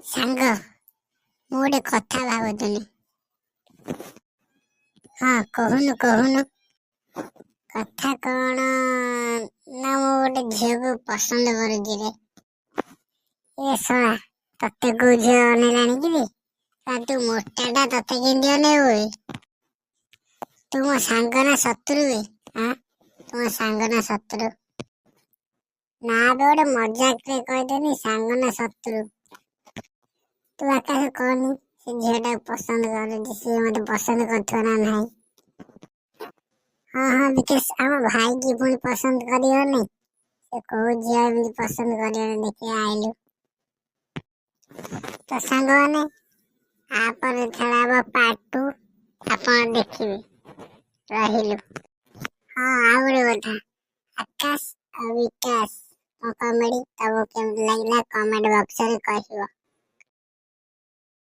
ସାଙ୍ଗ, ମୁଁ ଗୋଟେ କଥା ଭାବୁଥିଲି। ହଁ, କହୁନୁ କହୁନୁ। କଥା କଣ ନା, ମୁଁ ଗୋଟେ ଝିଅକୁ ପସନ୍ଦ କରୁଛି ରେ। ଏ ଶଳା, ତତେ କୋଉ ଝିଅ ଅନେଇଲାଣି କି ବେ? ତୁ ମୋଟାଟା, ତତେ କେମିତି ଅନେଇବ ବେ? ତୁ ମୋ ସାଙ୍ଗ ନା ଶତ୍ରୁ ବେ? ଆଁ, ତୁ ମୋ ସାଙ୍ଗ ନା ଶତ୍ରୁ? ନା ବେ, ଗୋଟେ ମଜାକରେ କହିଦେନି ସାଙ୍ଗ ନା ଶତ୍ରୁ। ତୁ ଆକାଶ କହନି, ସେ ଝିଅଟାକୁ ପସନ୍ଦ କରୁଛି, ସିଏ ମତେ ପସନ୍ଦ କରୁଥିବ ନା ନାହିଁ? ହଁ, ବିକାଶ, ଆମ ଭାଇକି ପୁଣି ପସନ୍ଦ କରିବନି? ସେ କୋଉ ଝିଅ ଏମିତି ପସନ୍ଦ କରିବନି? ଦେଖିବା ଆଇଲୁ। ତ ସାଙ୍ଗମାନେ, ୟାପରେ ଛଡ଼ା ହବ ପାର୍ଟ 2, ଆପଣ ଦେଖିବେ। ରହିଲୁ। ହଁ, ଆଉ ଗୋଟେ କଥା, ଆକାଶ ଆଉ ବିକାଶ କମେଡି ତମକୁ କେମିତି ଲାଗିଲା, କମେଣ୍ଟ ବକ୍ସରେ କହିବ।